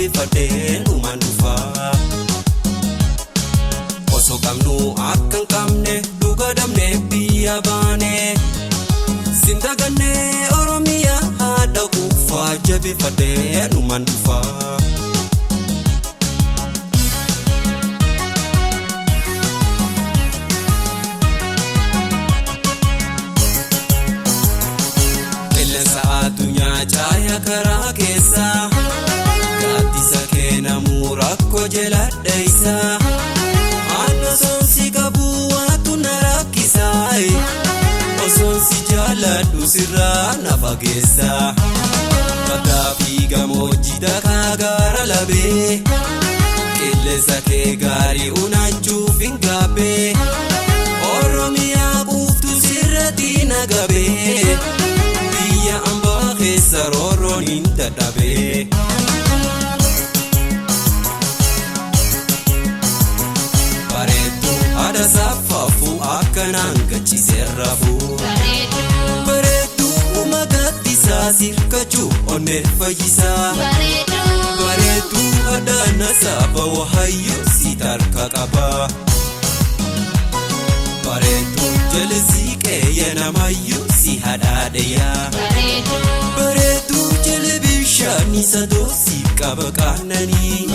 jabeeffadhee numaan dhufaa. Osoo qabnu akka hin qabne dhuga dhabne biyya baane. Sindagannee Oromiyaa haadha kuufaa jabeeffadhee numaan dhufaa. Qilleensa addunyaa caaya karaa keessa gaaddisa keenamuu rakkoo jala dheessa. Aan osoon si qabu waatu na rakkisa, osoon si jaaladhu sirraa na fageessa. Baddaa fi gammoojjii dakaa gaara labee, qilleensa kee gaarii unachuuf hin gaabbee. Oromiyaa quuftu sirratti na gabee, biyya ambaa keessa roorroon hin dadhabee. Bareedduu haadha saffaafu akkanaan gachiisee rafu. Bareedduu magaattisaa sirkachuu onnee fayyisaa. Bareedduu haadha nasaaba wahayyoo si tarka qaba. Bareedduu jallisii qeeyya namayyuu si hadhaadheyaa. Bareedduu jala bishaan isa doosii qaba qaananii.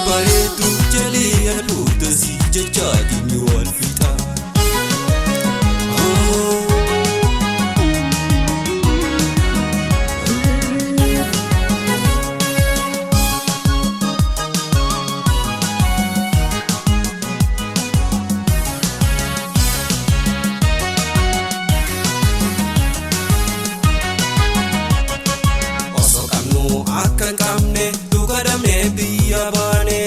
Bareedduu jalee aduuta si jechaatiin wal fixa. Osoo qabnu akka hin qabne dhuga dhabne biyya baane.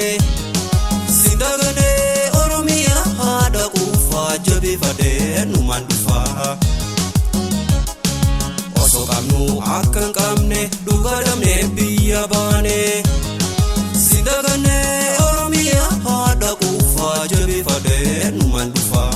Sindagannee Oromiyaa haadha kuufaa jabeeffadhee numaan dhufaa. Osoo qabnu akka hin qabne dhuga dhabne biyya baane. Sindagannee Oromiyaa haadha kuufaa jabeeffadhee numaan dhufaa.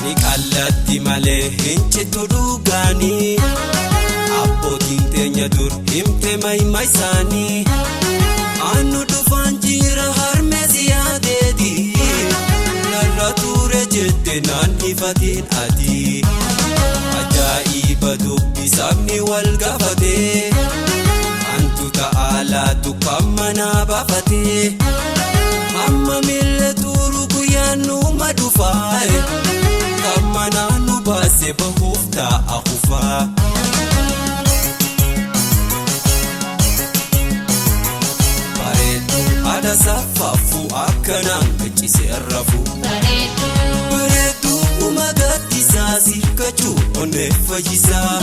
Ni qallatti malee hin cittu dhugaanii. Abbootiin teenya dur himte mayma isaanii. Annu dhufaan jira harmee siyaateeti. Narra ture jette naan ifatiin ati. Ajaa'iba dubbi sabni wal gaafate. Antu ta'aalaatu kan manaa baafate. Hamma miila tuuru guyyaan numa dhufaa. Kan manaa nu baase bahuuf taa'a kufaa. Bareedduu haadha saffaafu akkanaan gachiisee rafu. Bareedduu magaattisaa sirkachuu onnee fayyisaa.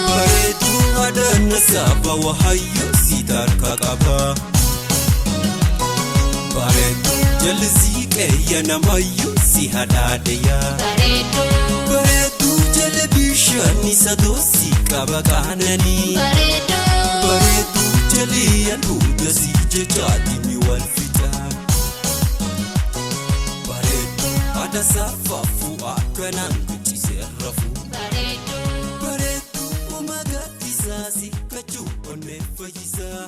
Bareedduu haadha nasaaba wahayyoo si tarka qaba. Bareedduu jallisii qeeyya namayyuu si hadhaadheyaa. Bareedduu jala bishaan isa doosii qaba qaananii. Bareedduu jalee aduuta si jechaatiin wal fixa. Bareedduu haadha saffaafu akkanaan gachiisee rafu. Bareedduu magaattisaa sirkachuu onnee fayyisaa.